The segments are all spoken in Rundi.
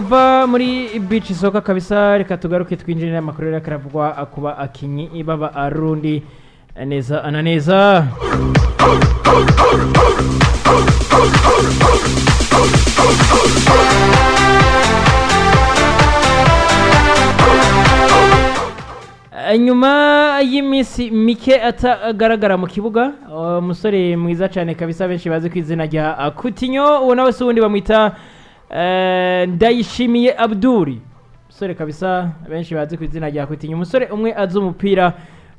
Kuva muri beach soccer kabisa, reka tugaruke twinjire amakuru rero karavugwa kuba akinyi baba arundi neza ana neza. Nyuma y'iminsi mike atagaragara mu kibuga, umusore mwiza cyane kabisa benshi bazi ku izina rya Coutinho, uwo nawe si uwundi, bamwita Ndayishimiye Abduri, umusore kabisa benshi bazi ku izina rya Coutinho, umusore umwe azi umupira,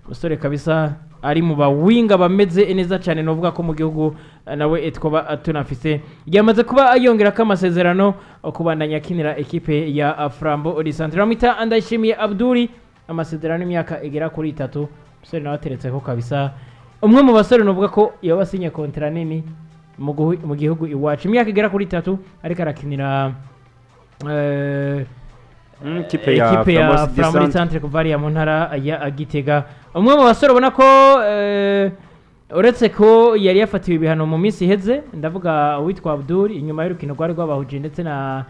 umusore kabisa ari mu bawinga bameze neza cyane, novuga ko mu gihugu nawe twaba tunafise. Yamaze kuba yongera ko amasezerano kubandanya akinira ekipe ya Flambeau du Centre. Bamwita Ndayishimiye Abduri, amasezerano y'imyaka igera kuri 3. Umusore nawe ateretse ko kabisa umwe mu basore novuga ko yoba asinye kontra nini mu gihugu iwacu, imyaka igera kuri 3 ariko arakinira Ikipe ya ekipe ya Flambeau du Flambeau du Centre. Centre kuva hariya mu ntara ya Gitega. Umwe mu basore ubona ko uretse ko yari yafatiwe ibihano mu minsi iheze, ndavuga uwitwa Abdul, inyuma y'urukino rwari rwabahuje ndetse na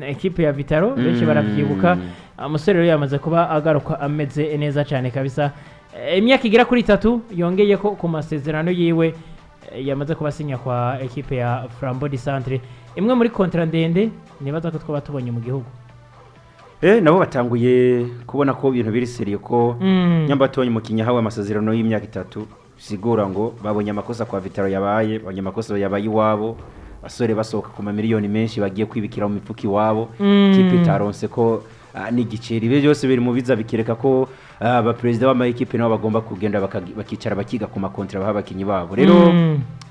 ekipe ya Vitaro, benshi baravyibuka. Umusore rero yamaze kuba agaruka ameze neza cyane kabisa. Imyaka igera kuri 3 yongeye ko ku masezerano yiwe, yamaze kuba asinya kwa ekipe ya Flambeau du Centre, imwe muri kontra ndende nibaza ko twaba tubonye mu gihugu. Nabo batanguye kubona ko ibintu biri seriye ko nyambatonye umukinnyi ahawe amasezerano y'imyaka 3, sigura ngo babonye amakosa kwa Vitaro yabaye, babonye amakosa yabaye iwabo, basore basohoka ku mamiliyoni menshi bagiye kwibikira mu mifuka iwabo, kipe itaronse ko n'igiceri. Ibyo byose biri mu biza bikireka ko abaperezida b'amakipe nabo bagomba kugenda bakicara bakiga ku makontra baha abakinnyi babo. Rero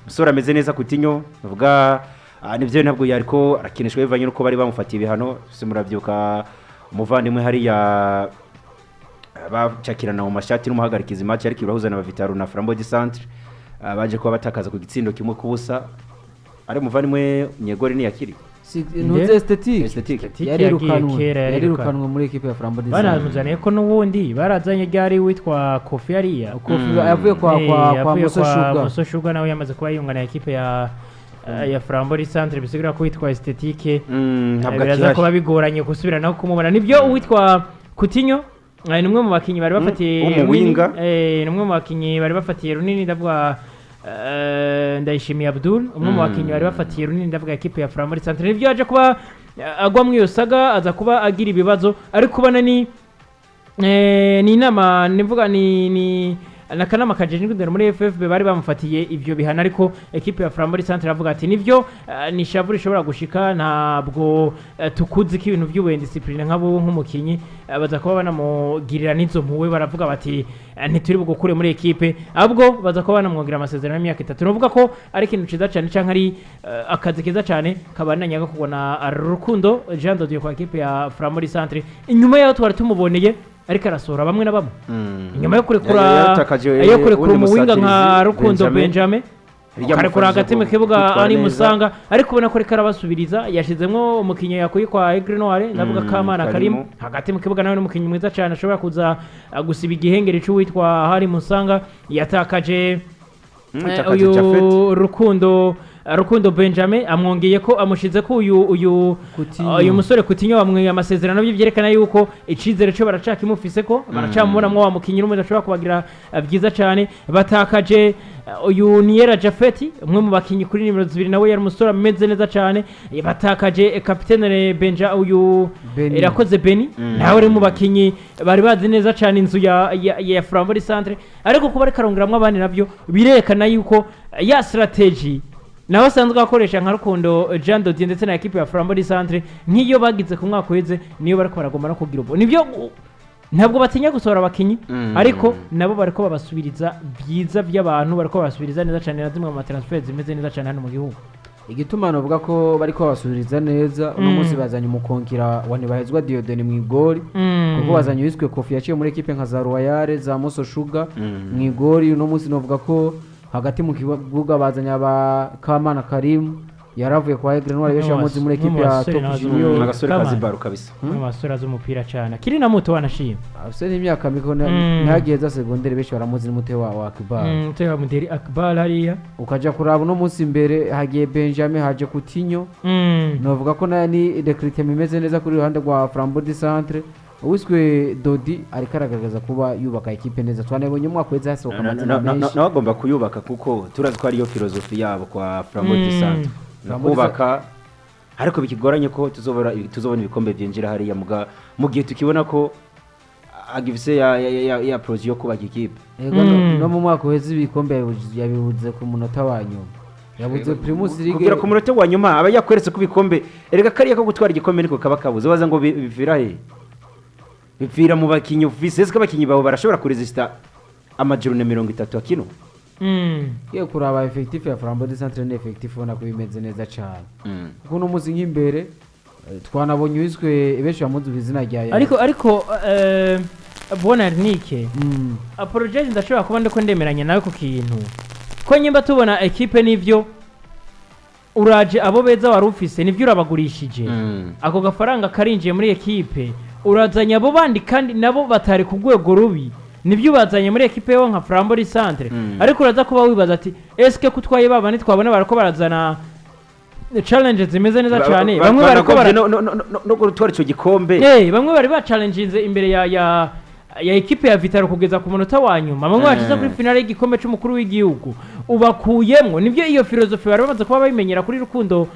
umusore ameze neza Coutinho, bavuga nivyo ntabwo yariko arakinishwa bivanye nuko bari bamufatiye ibihano. Se muravyuka umuvandimwe hariya bacakirana mu mashati n'umuhagarikizi match ariko irahuza na Vitaro na Flambeau du Centre, baje kuba batakaza ku gitsindo 1-0, ari umuvandimwe Nyegori niyakiri. Ntuze Esthétique. Esthétique. Esthétique. Yarirukanwe. Yagiye kera, yarirukanwe muri ekipe ya Flambeau du Centre. Baramuzaniye ko n'ubundi barazanye ryari witwa Kofi hariya. Kofi yavuye kwa yavuye Muso kwa Sugar. Muso Sugar, nawe yamaze kuba yungana ekipe ya Flambeau du Centre, bisigura ko witwa Esthétique ntabwo biraza akihari. kuba bigoranye gusubira naho kumubona. Nibyo, uwitwa Coutinho ni umwe mu bakinyi bari bafatiye w'umuwinga. runini, ni umwe mu bakinyi bari bafatiye runini, ndavuga Ndayishimiye Abdul, umwe mu bakinyi bari bafatiye runini, ndavuga ekipe ya Flambeau du Centre. Nibyo, yaje kuba agwa muri iyo saga, aza kuba agira ibibazo, ariko ubona ni inama nivuga ni nakanama kajejwe indero muri FFB bari bamufatiye ivyo bihano, ariko ekipe ya Flambeau du Centre iravuga ati nivyo, ni shavu rishobora gushika, ntabwo tukuzi ko ibintu by'ubuye discipline nk'abo nk'umukinyi, baza kuba banamugirira n'izo mpuwe, baravuga bati ntituri bugukure muri ekipe, ahubwo baza kuba banamwongera amasezerano y'imyaka 3. Nuvuga ko ari ikintu ciza cyane canke ari akazi keza cyane kabandanya gakorwa na Rukundo Jean de Dieu kwa ekipe ya Flambeau du Centre, inyuma yaho twari tumuboneye ariko arasohora bamwe na bamwe inyuma yo kurekura Yatakaje yo kurekura uwundi umuwinga nka musatirizi, Rukundo Benjamin, Hirya ukarekura amufashije hagati mu kibuga kwitwara ari neza. Musanga, ariko ubona ko ariko arabasubiriza, yashizemwo umukinnyi yakuye kwa Aigle Noir, ndavuga Kamana Karimu. Karimu hagati mu kibuga, nawe n'umukinnyi mwiza cyane ashobora kuza gusiba igihengeri c'uwitwa Hari Musanga yatakaje. Yatakaje Japhet. Uyu Rukundo Benjamin amwongeye ko amushize ko uyu Coutinho. Uyu musore Coutinho bamwe amasezerano bye byerekana yuko icizere cyo baracakimufise ko baracamubonamwo wa mukinyi n'umwe ashobora kubagira byiza cyane. Batakaje uyu Niera Jafeti, umwe mu bakinyi kuri nimero 2, nawe yari umusore ameze neza cyane. Batakaje kapitene Benja uyu Beni. Irakoze Beni, nawe uri mu bakinyi bari bazi neza cyane inzu ya Flambeau du Centre, ariko kuba ariko arongeramwo abandi nabyo birerekana yuko ya strategy nawe asanzwe akoresha nka Rukundo Jean de Dieu ndetse na ekipe ya Flambeau du Centre nk'iyo bagize ku mwaka uheze niyo bariko baragomba no kugira ubu. Nibyo, ntabwo batinya gusohora abakinyi, ariko nabo bariko babasubiriza byiza by'abantu, bariko babasubiriza neza cyane na zimwe mu matransfer zimeze neza cyane hano mu gihugu. Igituma novuga ko bariko babasubiriza neza uno munsi, bazanye umukonkira wa Ntibahezwa Diodone mu igori, kuko bazanye uwiswe Kofi yaciye muri ekipe nka za Royale, za Moso Sugar mu igori. Uno munsi novuga ko hagati mu kibuga bazanye aba Kamana Karimu. Yaravuye kwa Aigle Noir, benshi bamuzi muri ekipe ya N'umusore Top nawe azi Junior. umupira. Agasore Come kazi on. baro kabisa. N'umusore azi umupira cyane akiri na muto wanashima. Afise n'imyaka miko, ntagiye za segonderi, benshi baramuzi n'umute wa Akbar. Mutwe Muderi Akbar hariya. Ukaja kuraba uno munsi imbere hagiye Benjamin, haje Coutinho. Novuga ko nayo ni recruitment imeze neza kuri ruhande rwa Flambeau du Centre. Uwiswe Dodi ariko aragaragaza kuba yubaka ekipe neza, twanabonye umwaka weze hasohoka amazina menshi. Nawe agomba kuyubaka kuko turazi ko ariyo filozofi yabo kwa Flambeau du Centre. Flambeau du Kubaka, ariko bikigoranye ko tuzobona ibikombe byinjira hariya muga mu gihe tukibona ko agifise ya projet yo kubaka ikipe. Ego, no mu mwaka uheze ibikombe yabibuze ku munota wa nyuma, yabuze Primus League. Kugera ku munota wa nyuma aba yakweretse ko ibikombe, erega kariya ko gutwara igikombe niko kaba kabuze. Baza ngo bivira he? Bipfira mu bakinyi ufise. Ese ko abakinyi bawe barashobora kuresista amajurune 30 akino? Iyo kuraba effectif ya Flambeau du Centre ni effectif ubona ko bimeze neza cyane, kuko uno munsi nk'imbere twanabonye uwiswe, benshi bamuzi ku izina rya Yaya. Ariko bona Nike apologize, ndashobora kuba ndiko ndemeranya nawe ku kintu ko nyimba tubona ekipe n'ivyo uraje abo beza wari ufise nivyo urabagurishije, ako gafaranga karinjiye muri ekipe, urazanye abo bandi kandi nabo batari ku rwego rubi, nibyo ubazanye muri ekipe yo nka Flambeau du Centre. Ariko uraza kuba wibaza ati eske kutwaye baba ntitwabona barako barazana challenge zimeze neza cyane, bamwe bariko bara no gutwara ico gikombe. Bamwe bari bachallenginze imbere ya ekipe ya Vitaro kugeza ku munota wa nyuma, bamwe bashize kuri finale y'igikombe c'umukuru w'igihugu, ubakuyemwo. Nibyo iyo filozofi bari bamaze kuba bayimenyera kuri Rukundo,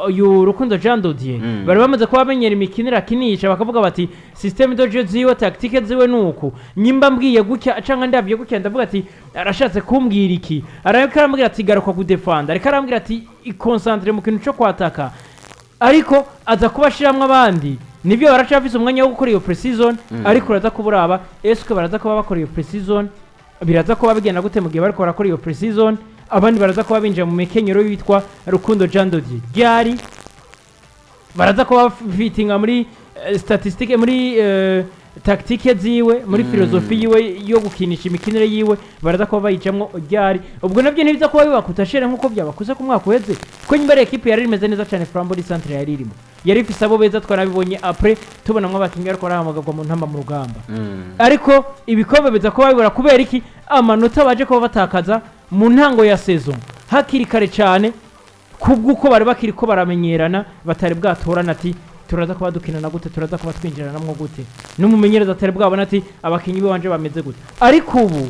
uyu Rukundo Jean Dodier. Bari bamaze kuba bamenyera imikinire akinisha, bakavuga bati système de jeu ziwe, tactique ziwe nuku, nyimba mbwiye gutya canke ndavye gutya ndavuga ati arashatse kumbwira iki, ariko arambwira ati garuka kudefanda, ariko arambwira ati iconcentre mu kintu co kwataka. Ariko aza kuba ashiramwo abandi, nibyo baracafise umwanya wo gukora iyo pre-season. Ariko uraza kuba uraba eske baraza kuba bakora iyo pre-season, biraza kuba bigenda gute mu gihe bariko barakora iyo pre-season, abandi baraza kuba binjira mu mikenyero yitwa Rukundo Jean Dodier ryari, baraza kuba fitinga muri statistique, muri tactique ziwe, muri filozofi yiwe yo gukinisha imikinire yiwe, baraza kuba bayijamwo ryari? Ubwo nabyo ntibiza kuba bibakuta shere nk'uko byabakuze ku mwaka uheze, kuko nyuma ari ekipe yari imeze neza cyane. Flambeau du Centre yari irimo, yari ifise abo beza, twarabibonye après tubonamwo abakinyi bariko barahamagarwa mu ntamba mu rugamba. Ariko ibikombe biza kuba bibura kubera iki? Amanota baje kuba batakaza mu ntango ya saison hakiri kare cyane, kubw'uko bari bakiri ko baramenyerana, batari bwatorana ati turaza kuba dukinana gute, turaza kuba twinjiranamwo gute, n'umumenyereza atari bwabona ati abakinyi b'iwanje bameze gute. Ariko ubu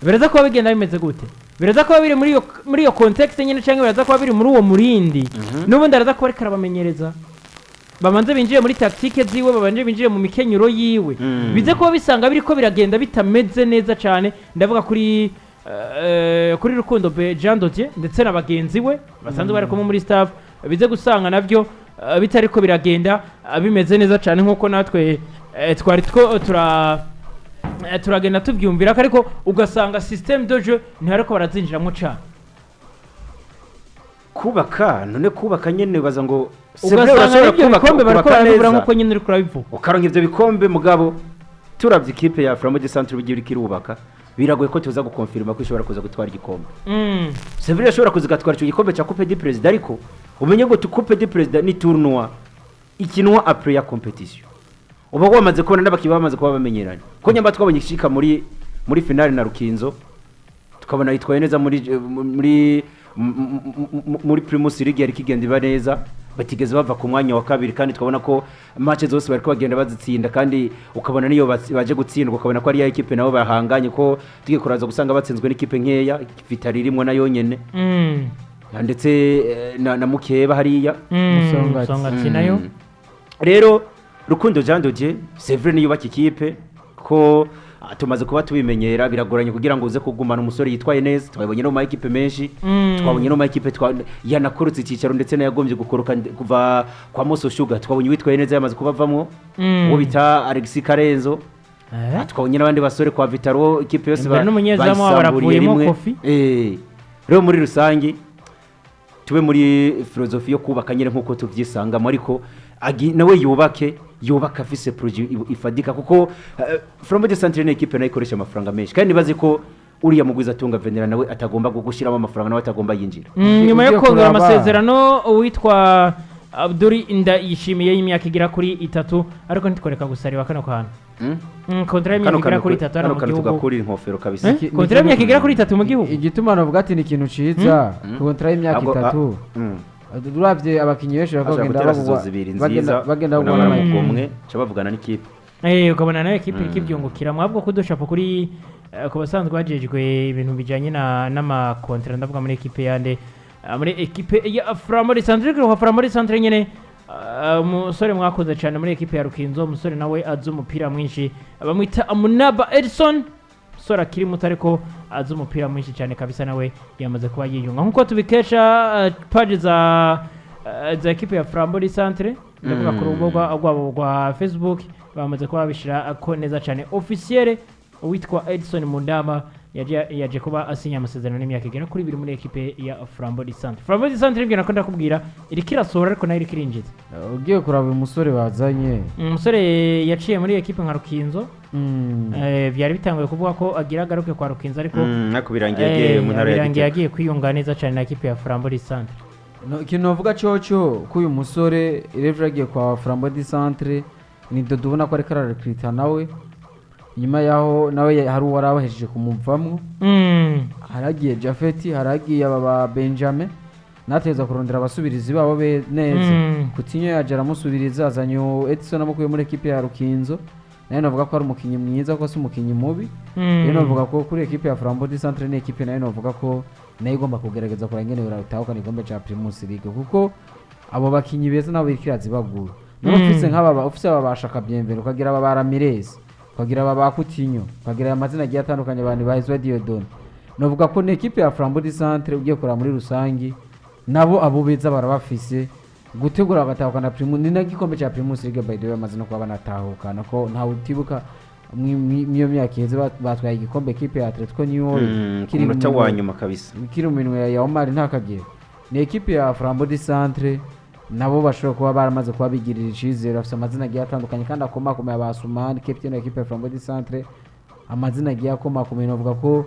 biraza kuba bigenda bimeze gute? Biraza kuba biri muri iyo context nyine, cyangwa biraza kuba biri muri uwo murindi n'ubundi araza kuba ariko arabamenyereza, babanze binjire muri tactique ziwe, babanje binjire mu mikenyero yiwe. Bize kuba bisanga biriko biragenda bitameze neza cyane, ndavuga kuri Rukundo Jean Dodier ndetse na bagenzi we basanzwe bari kumwe muri staff, bize gusanga navyo bitariko biragenda bimeze neza cyane nkuko natwe twari two turagenda tuvyumvira ko, ariko ugasanga système de jeu ntibariko barazinjiramo cane. Kubaka, none kubaka nyene baza ngo c'est vrai, Ugasanga urashobora n'ibyo kubaka, bikombe bariko ukubaka barabibura neza. nkuko nyine uriko urabivuga. Ukaronka ivyo bikombe, mugabo turavye ikipe ya Flambeau du Centre uburyo iriko irubaka, biragoye ko tuza gukonfirma ko ishobora kuza gutwara igikombe. C'est vrai, ishobora kuza igatwara ico gikombe ca Coupe du Président, ariko umenye ngo tu Coupe du Président ni tournoi ikinwa après ya compétition, uba wamaze kubona n'abakinnyi bamaze kuba bamenyeranye, ko nyamba twabonye ishika muri finale na Rukinzo, tukabona yitwaye neza muri Primus League, yari kigenda iba neza, batigeze bava ku mwanya wa kabiri, kandi twabona ko match zose bariko bagenda bazitsinda, kandi ukabona niyo baje gutsindwa ukabona ko ari ya ekipe nabo bahanganye, ko tugiye kuraza gusanga batsinzwe n'ikipe nkeya, Vitali irimo nayo nyene, ndetse na Mukeba hariya. Musongati. Musongati nayo. Rero Rukundo Jean de Dieu, c'est vrai, niyubaka ikipe ko tumaze kuba tubimenyera, biragoranye kugira ngo uze kugumana umusore yitwaye neza. Twabonye no mu ma ekipe menshi, twabonye no mu ma ekipe yanakorotse icyicaro, ndetse n'ayagombye gukoroka kuva kwa Moso Sugar, twabonye uwitwaye neza yamaze kubavamwo, uwo bita Alexis Karenzo. Twabonye n'abandi basore kwa Vitaro, ikipe yose Imbere n'umunyezamu wabo bayisamburiye baravuyemo rimwe. Kofi. Rero muri rusange tube muri filozofi yo kubaka nyine nk'uko tubyisangamo, ariko nawe yubake afise projet ifadika, kuko Flambeau du Centre ni ekipe nayo ikoresha amafaranga menshi, kandi nibaze ko Uriya mugwiza atunga Venera nawe atagomba gushyiramo amafaranga, nawe atagomba yinjira. Nyuma yo Ugiye kongera kuraba- amasezerano uwitwa Abduri Ndayishimiye y'imyaka igera kuri 3, ariko ntitworeka gusareba kano kantu. Kontra y'imyaka Kano igera kantu kuri 3 hano kano mu kantu gihugu. tugakurira inkofero kabisa. Eh? Kontra y'imyaka igera kuri 3 mu gihugu. Igituma navuga ati ni ikintu ciza, kontra y'imyaka Ahubwo, 3. Uravye abakinyi benshi Ashobora bagenda gutera bagugwa saison zibiri bagenda nziza, bagenda ubona bagugwa. baramugomwe, ca bavugana n'ikipe. Ukabona nawe ekipe ikibyungukira mwabwo kudushapo kuri ku basanzwe bajejwe ibintu bijanye na n'amakontra, ndavuga muri ekipe yande. Muri ekipe ya Flambeau Centre, kwa Flambeau Centre nyene, umusore mwakoze cyane muri ekipe ya Rukinzo, umusore nawe azi umupira mwinshi, bamwita Munaba Edson, umusore akiri muto ariko azi umupira mwinshi cyane kabisa, nawe yamaze kuba yiyunga nkuko tubikesha page za ekipe ya Flambeau Centre, ndavuga ku rubuga rwabo rwa Facebook, bamaze kuba babishyira ko neza cyane officiel. Uwitwa Edson Mundama yaje kuba asinya amasezerano n'imyaka igera kuri 2 muri ekipe ya Flambeau Centre. Flambeau Centre ibyo nako ndakubwira, iriko irasohora ariko nayo iriko irinjiza. Ugiye kuraba uyu musore bazanye. Umusore yaciye muri ekipe nka Rukinzo. Byari bitanguye kuvuga ko agira agaruke kwa Rukinzo, ariko Ariko birangiye agiye mu ntara ya birangiye Gitega. agiye kwiyunga neza cyane na ekipe ya Flambeau Centre. No, ikintu navuga coco ko uyu musore revure agiye kwa Flambeau du Centre ni Dodo, ubona ko ariko ararekrita nawe nyuma yaho nawe hari uwari abahejeje kumuvamwo. Haragiye Jafeti, haragiye aba ba Benjamin, nateza kurondera abasubirizi babo be neza. Coutinho yaje aramusubiriza, azanye uwo Edson amukuye muri ekipe ya Rukinzo, nawe navuga ko ari umukinnyi mwiza kuko si umukinnyi mubi. Rero navuga ko kuri ekipe ya Flambeau du Centre ni ekipe nayo navuga ko nayo igomba kugerageza kureba ingene itahukana igikombe ca Primus League, kuko abo bakinyi beza nabo iriko irazibagura. Niba ufise nk'aba ufise aba ba Shaka Bienvenu, ukagira aba ba Ramirez, ukagira aba ba Coutinho, ukagira aya mazina agiye atandukanye, abantu ba Ezra Dieudonne, navuga ko ni ekipe ya Flambeau du Centre ugiye kureba muri rusangi nabo abo beza barabafise gutegura bagatahukana Primus ni nagikombe ca Primus League. By the way, bamaze no kuba banatahukana ko ntawe utibuka mwiyo myaka iheze batwaye igikombe ekipe ya Atletico New Oil Ku kiri mu munota wa minwe- nyuma kabisa. kiri mu minwe ya Omar ntakagera. Ni ekipe ya Flambeau du Centre nabo bashobora kuba baramaze kuba bigirira icizere, bafite amazina agiye atandukanye kandi akomakomeye, aba Sumani captain wa ekipe ya Flambeau du Centre, amazina agiye akomakomeye. Navuga ko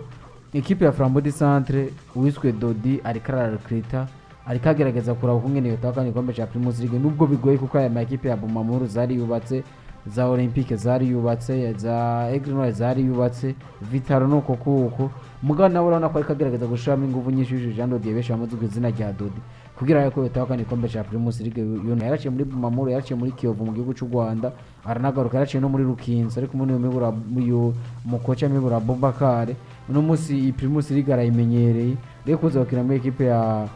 ekipe ya Flambeau du Centre uwiswe Dodi ariko ararekrita, ariko agerageza kuraba ukungene yotahukana igikombe ca Primus League, nubwo bigoye kuko aya ma ekipe ya Bumamuru zari yubatse, za Olympique zari yubatse, za Aigle Noir zari yubatse, Vitaro nuko kuko mugabo nawe urabona ko ariko agerageza gushiramo ingufu nyinshi yujuje Jean Dodier, benshi bamuzi ku izina rya Dodi, kugira ngo yotahukana igikombe ca Primus League. Yuno yaraciye muri Bumamuru, yaraciye muri Kiyovu mu gihugu cy'u Rwanda, aranagaruka, yaraciye no muri Rukinzo, ariko muri uyu mibura uyu mukoca Mibura Abubakar uno munsi iyi Primus League arayimenyereye. Rero kuza gukina muri ekipe ya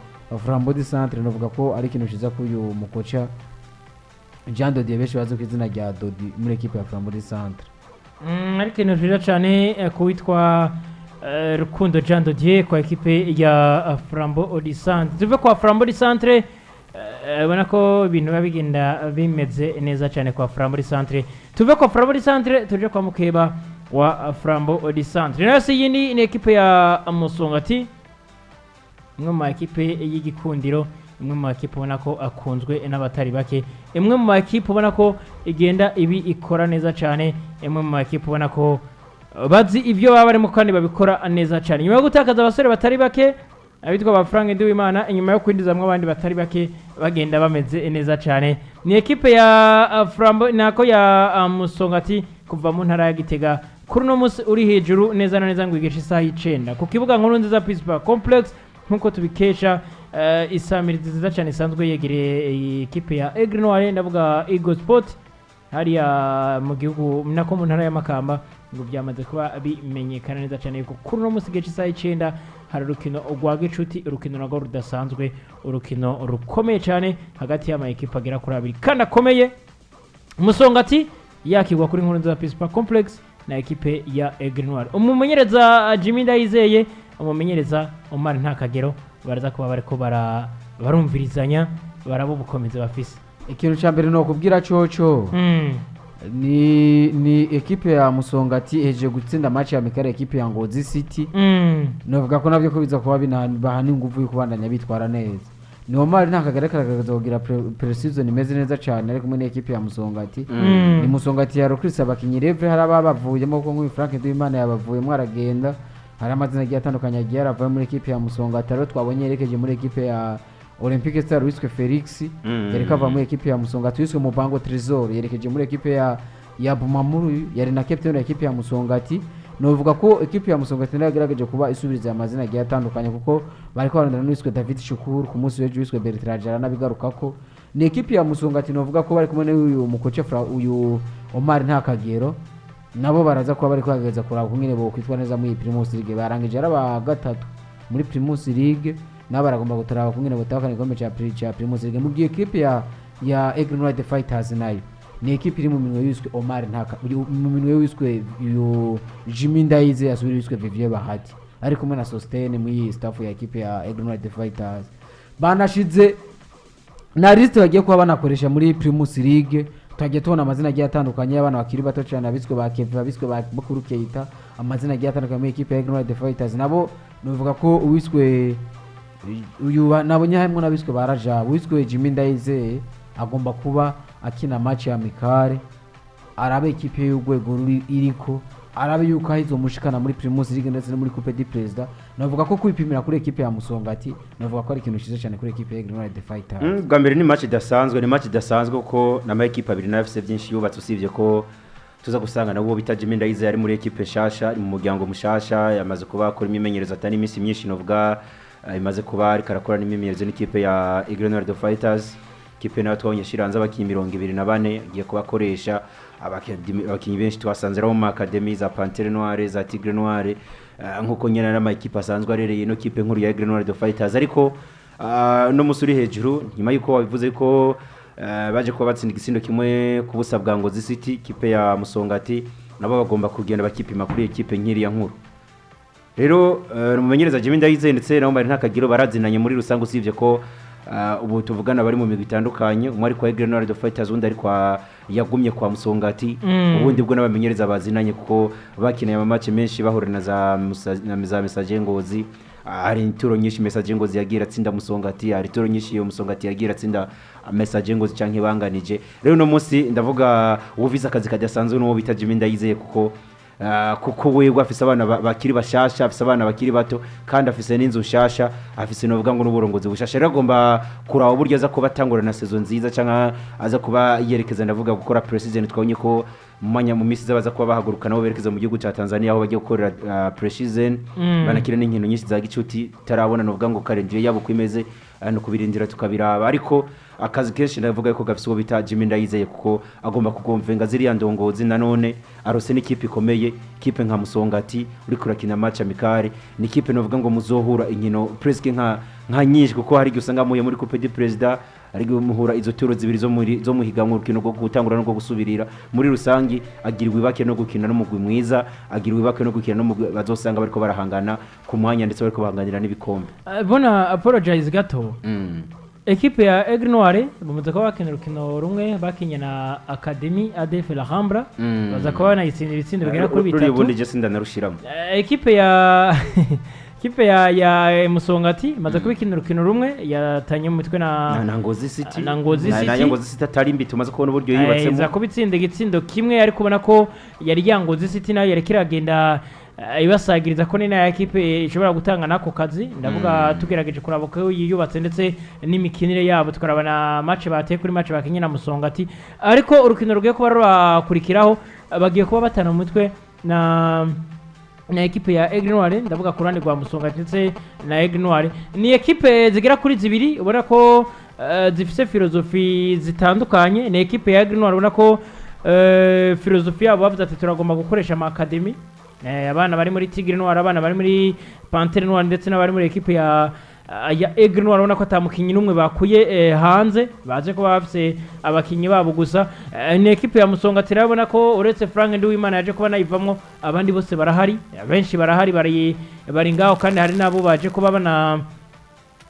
Flambeau du Centre navuga ko ari ikintu ciza kuri uyu mukoca Jean Dodier, benshi bazi ku izina rya Dodi, muri ekipe ya Flambeau du Centre. Ariko ikintu ciza cyane kuwitwa Rukundo Jean Dodier kwa ekipe ya Flambeau du Centre. Tuve kwa Flambeau du Centre, ubona ko ibintu biba bigenda bimeze neza cyane kwa Flambeau du Centre. Tuve kwa Flambeau du Centre tuje kwa mukeba wa Flambeau du Centre. Nayo si yindi, ni ekipe ya Musongati, imwe mu makipe y'igikundiro, imwe mu makipe ubona ko akunzwe n'abatari bake, imwe mu makipe ubona ko igenda ibi ikora neza cyane, imwe mu makipe ubona ko bazi ibyo baba barimo kandi babikora neza cyane. Nyuma yo gutakaza abasore batari bake abitwa ba Frank Nduwimana, inyuma yo kwinjizamwo abandi batari bake bagenda bameze neza cyane, ni ekipe ya Flambeau nako ya Musongati kuva mu ntara ya Gitega. Kuri uno munsi uri hejuru neza na neza ngo igice isaha y'icenda ku kibuga nkuru nziza Peace Park Complex, nk'uko tubikesha isamirizi nziza cyane isanzwe yegereye ikipe ya Aigle Noir, ndavuga Eagle Sport hariya mu gihugu nako mu ntara ya Makamba, ngo byamaze kuba bimenyekana neza cyane yuko kuri uno munsi igice isaha y'icenda hari urukino rwa gicuti, urukino narwo rudasanzwe, urukino rukomeye cyane hagati y'ama ekipe agera kuri abiri kandi akomeye. Musongati yakigwa kuri nkuru nziza Peace Park Complex na ekipe ya Aigle Noir. Umumenyereza Jimmy Ndayizeye, umumenyereza Omar Ntakagero baraza kuba bariko barumvirizanya baraba ubukomezi bafise. Ikintu cya mbere ni ukubwira coco ni ekipe ya Musongati ihejeje gutsinda match ya Mikare ekipe ya Ngozi City. Navuga ko nabyo ko biza kuba baha n'ingufu yo kubandanya bitwara neza. Ni Omar ntakagara kagaragaza kugira pre-season imeze neza cyane ari kumwe n'ekipe ya Musongati. Ni Musongati ya Rukirisa abakinyi reve hari ababavuyemo kuko nk'uyu Frank Nduwimana yabavuyemo aragenda. Hari amazina agiye atandukanye agiye arava muri ekipe ya Musongati. Rero twabonye yerekeje muri ekipe ya Olympique Star wiswe Felix, yariko ava muri ekipe ya Musongati wiswe Mubango Tresor, yerekeje muri ekipe ya Bumamuru, yari na captain ya ekipe ya Musongati. Novuga ko ekipe ya Musongati nayo yagerageje kuba isubiriza aya mazina agiye atandukanye, kuko bariko barondera n'uwiswe David Shukuru, ku munsi w'ejo wiswe Bertrand jaranabigarukako. Ni ekipe ya Musongati novuga ko bari kumwe n'uyu mukoce uyu Omar Ntakagero, nabo baraza kuba bari kugerageza kuraba ukungene bokwitwa neza muri iyi Primus League. Barangije ari aba gatatu muri Primus League, nabo baragomba gutaraba ukungene botahukana igikombe ca Primus League, mu gihe ekipe ya Aigle Noir the Fighters nayo ni ekipe iri mu minwe yiswe Omar Ntaka, mu minwe wiswe uyu Jimmy Ndayize, asubira wiswe Vivier Bahati, ari kumwe na Sostene muri iyi staff ya ekipe ya Aigle Noir the Fighters. Banashize na liste bagiye kuba banakoresha muri Primus League. Twagiye tubona amazina agiye atandukanye y'abana bakiri bato cyane, abiswe ba Kevin, abiswe ba Bukuru Keita, amazina agiye atandukanye muri ekipe ya Aigle Noir the Fighters. Nabo nuvuga ko uwiswe uyu nabonye harimo n'abiswe ba Rajab, uwiswe Jimmy Ndayizeye agomba kuba akina match ya amicale, arabe ekipe y'urwego ruri iriko, arabe yuko aho izomushikana muri Primus League ndetse no muri Coupe du President. Navuga ko kwipimira kuri ekipe ya Musongati, navuga ko ari ikintu cyiza cyane kuri ekipe ya Aigle Noir the Fighters. Bwa mbere ni match idasanzwe, ni match idasanzwe kuko n'ama ekipe abiri nayo afise byinshi yubatse, usibye ko tuza gusanga nabo bita Jimmy Ndayizeye ari muri ekipe nshasha, ari mu muryango mushasha, yamaze kuba akora imyimenyerezo atari iminsi myinshi novuga imaze kuba ariko arakora n'imyimenyerezo n'ikipe ya Aigle Noir the Fighters. Ikipe nayo twabonye ishiranze abakinyi 24, agiye kubakoresha abakinyi benshi twasanze ari mu ma academy za Panthère Noire, za Tigre Noire, nkuko nyene n'ama ekipe asanzwe arereye ino kipe nkuru ya Aigle Noir the Fighters. Ariko no musi uri hejuru, nyuma yuko wabivuze ko baje kuba batsinda igisindo 1-0 bwa Ngozi City, ikipe ya Musongati nabo bagomba kugenda bakipima kuri ekipe nk'iriya nkuru. Rero umumenyereza Jimmy Ndayizeye ndetse na Omar Ntakagiro barazinanye muri rusange, usibye ko ubu tuvugana bari mu migwi itandukanye, umwe ari kwa Aigle Noir the Fighters, undi ari kwa yagumye kwa Musongati. Ubundi bwo n'abamenyereza bazinanye kuko bakinanye ama match menshi, bahura na za na za Messager Ngozi. Hari inturo nyinshi Messager Ngozi yagiye atsinda Musongati, hari inturo nyinshi iyo Musongati yagiye atsinda Messager Ngozi canke banganije. Rero uno munsi ndavuga uwuvise akazi kadasanzwe n'uwo bita Jimmy Ndayizeye, kuko wewe afise abana bakiri bashasha, afise abana bakiri bato, kandi afise n'inzu nshasha, afise novuga ngo n'uburongozi bushasha. Rero agomba kuraba uburyo aza kuba atangura na saison nziza, canke aza kuba yerekeza ndavuga gukora pre-season. Twabonye ko mu mwanya mu minsi iza baza kuba bahaguruka nabo berekeza mu gihugu ca Tanzania, aho bagiye gukorera pre-season, banakira n'inkino nyinshi za gicuti. Tarabona novuga ngo calendrier yabo uko imeze, no kubirindira tukabiraba. Ariko akazi kenshi ndavuga ko gafise uwo bita Jimmy Ndayizeye, kuko agomba kugomvenga ziriya ndongozi. Nanone arose n'ikipe ikomeye, ikipe nka Musongati uriko urakina match amicale, ni ikipe novuga ngo muzohura inkino presque nka nyinshi, kuko hari igihe usanga muhuye muri Coupe du President, ari muhura izo turo zibiri zo muri zo muhiganwa, urukino rwo gutangura no rwo gusubirira. Muri rusangi agira wibake no gukina n'umugwi mwiza, agira wibake no gukina n'umugwi bazosanga bariko barahangana ku mwanya, ndetse bariko bahanganira n'ibikombe. Bona apologize gato. Ekipe ya Aigle Noir bamaze kuba bakina urukino rumwe, bakinye na Academy ADF La Rambra, baza kuba banayitsinda ibitsindo bigera kuri Ruriya bitatu. ubundi je sindanarushiramo. Ekipe ya Musongati imaze kuba ikina urukino rumwe, yatanye mu mitwe na na Ngozi City. na Ngozi Na City. Ngozi City atari mbi, tumaze kubona uburyo iza yubatsemo. kuba itsinda igitsindo kimwe, ariko ubona ko yari ya Ngozi City nayo yariko iragenda ibasagiriza ko ni nayo ekipe ishobora gutanga n'ako kazi. Ndavuga tugerageje kuraba ko yiyubatse ndetse n'imikinire yabo, tukaraba na match bateye kuri match bakinye na Musongati. Ariko urukino rugiye kuba rurakurikiraho, bagiye kuba batana mu mutwe na ekipe ya Aigle Noir. Ndavuga ku ruhande rwa Musonga ndetse na Aigle Noir, ni ekipe zigera kuri zibiri ubona ko zifise filozofi zitandukanye. Ni ekipe ya Aigle Noir ubona ko filozofi yabo bavuze ati turagomba gukoresha ama academy, abana bari muri Tigre Noir, abana bari muri Panthère Noire ndetse n'abari muri ekipe ya Aigle Noir. Ubona ko atamukinyi n'umwe bakuye hanze, baje kuba bafise abakinyi babo gusa. Ni ekipe ya Musonga turabona ko uretse Frank Nduwimana yaje kuba nayivamwo, abandi bose barahari, benshi barahari, bari ngaho, kandi hari nabo baje kuba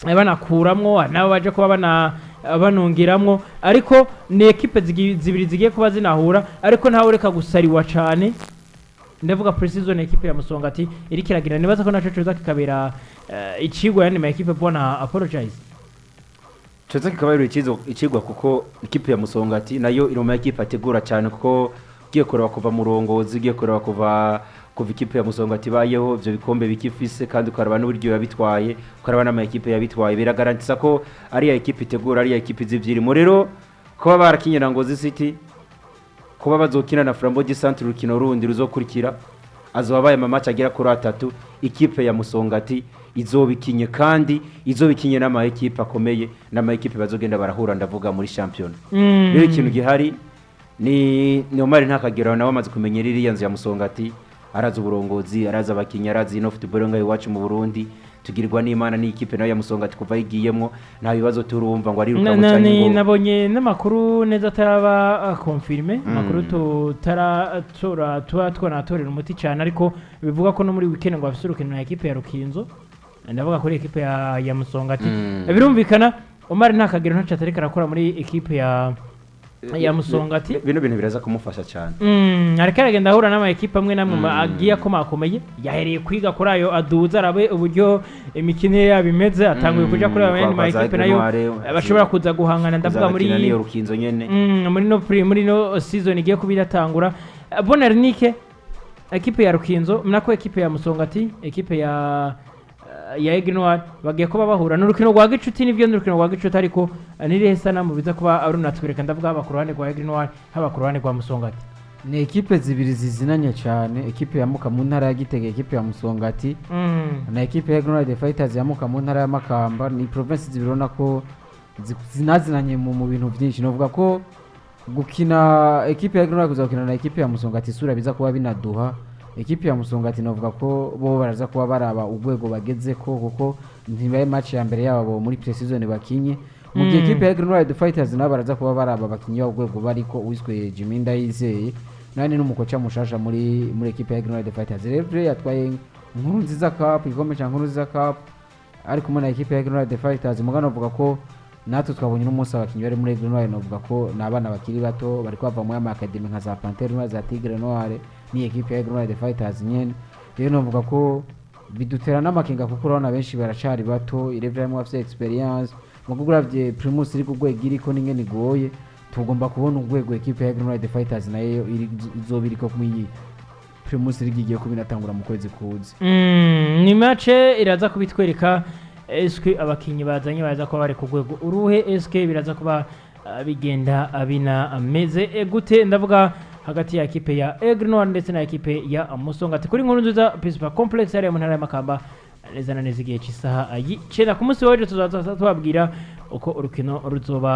banakuramwo, hari nabo baje kuba banongeramwo. Ariko ni ekipe zibiri zigiye kuba zinahura, ariko ntawe ureka gusariwa cane. Ndavuga pre-season ekipe ya Musongati iriko iragira, nibaza ko naco coza kikabera icigwa yandi ma ekipe. Bona apologize. Tuza kikaba ari icigwa, kuko ikipe ya Musongati nayo iri mu ma ekipe ategura cyane, kuko ugiye kureba kuva mu rongozi, ugiye kureba kuva Kuva ikipe ya Musongati ibayeho, ivyo bikombe bikifise, kandi ukaraba n'uburyo yabitwaye, ukaraba n'ama ekipe yabitwaye, biragarantisa ko ari ya ekipe itegura, ari ya ekipe izi ivyirimo. Rero kuba barakinye na Ngozi City, kuba bazokina na Flambeau du Centre urukino rundi ruzokurikira, azoba abaye ama match agera kuri atatu ikipe ya Musongati izobikinye, kandi izobikinye n'ama ekipe akomeye, n'ama ekipe bazogenda barahura, ndavuga muri champion. Rero ikintu gihari ni Omar Ntakagera, nawe amaze kumenyera iriya nzu ya Musongati, arazi uburongozi, arazi abakinnyi, arazi ino football ngaho iwacu mu Burundi. Tugirirwa n'Imana n'ikipe nayo ya Musongati kuva yigiyemwo nta bibazo turumva ngo ariruka ngo canke ngo Nabonye n'amakuru neza ataraba confirmé, amakuru tutaratora tuba twanatorera umuti cyane, ariko bivuga ko no muri weekend ngo bafise urukino na ekipe ya Rukinzo, ndavuga kuri ekipe ya Musongati. Birumvikana Omar Ntakagero ntaco atariko arakora muri ekipe ya Musongati. Bino bintu biraza kumufasha cyane. Ariko aragenda ahura n'ama ekipe amwe n'amwe agiye akomakomeye. Yahereye kwiga kuri ayo aduza, arabe uburyo imikino yabo imeze, atanguye kuja kuri ayo yandi ma kwa za ekipe nayo Grenoire, bashobora kuza guhangana, ndavuga muri kuzabakina n'iyo Rukinzo nyene. Muri no season igiye kuba iratangura. Bonarnike, ekipe ya Rukinzo nako ekipe ya Musongati, ekipe ya Aigle Noir bagiye kuba bahura n'urukino rwa gicuti. Nivyo, n'urukino rwa gicuti, ariko nirihe sanamu biza kuba runatwereka, ndavuga haba ku ruhande rwa Aigle Noir, haba ku ruhande rwa Musongati? Ni ekipe zibiri zizinanye cyane, ekipe yamuka mu ntara ya Gitega, ekipe ya Musongati, na ekipe ya Grenade Fighters yamuka mu ntara ya Makamba. Ni province zibiri ubona ko zinazinanye mu bintu byinshi. Novuga ko gukina ekipe ya Grenade kuza gukina na ekipe ya Musongati, isura biza kuba binaduha ekipe ya Musongati, novuga ko bo baraza kuba baraba urwego bageze ko, kuko ntibaye match ya mbere yabo muri pre-season bakinye, mu gihe ekipe ya Grenade Fighters nabo baraza kuba baraba abakinyi babo urwego bariko. Uwiswe Jimmy Ndayizeye nani n'umukoca mushasha muri ekipe ya Grenade Fighters rero yatwaye Nkuru Nziza Cup, igikombe cya Nkuru Nziza Cup ari kumwe na ekipe ya Grenade Fighters. Mugano avuga ko natwe twabonye n'umunsi abakinnyi bari muri Grenade, novuga ko ni abana bakiri bato bari bava muri ama academy nka za Panthère Noire, za Tigre Noire, ni ekipe ya Grenade Fighters nyene. Rero novuga ko bidutera n'amakenga, kuko urabona benshi baracari bato, irevye harimo bafite experience. Mu uravye Primus iri ku rwego iriko n'ingene igoye, tugomba kubona urwego ekipe ya Grenade Fighters nayo izoba iriko muri Primus League igiye kuba inatangura mu kwezi kuza. Ni match iraza kubitwereka eske abakinyi bazanye baza kuba bari ku rwego uruhe, eske biraza kuba bigenda binameze gute, ndavuga hagati ya ekipe ya Aigle Noir ndetse na ekipe ya Musongati kuri Nkuru Nziza Principal Complex hariya mu ntara ya Makamba, neza na neza igihe cy'isaha 9 ku munsi w'ejo tuzaza tubabwira uko urukino ruzoba.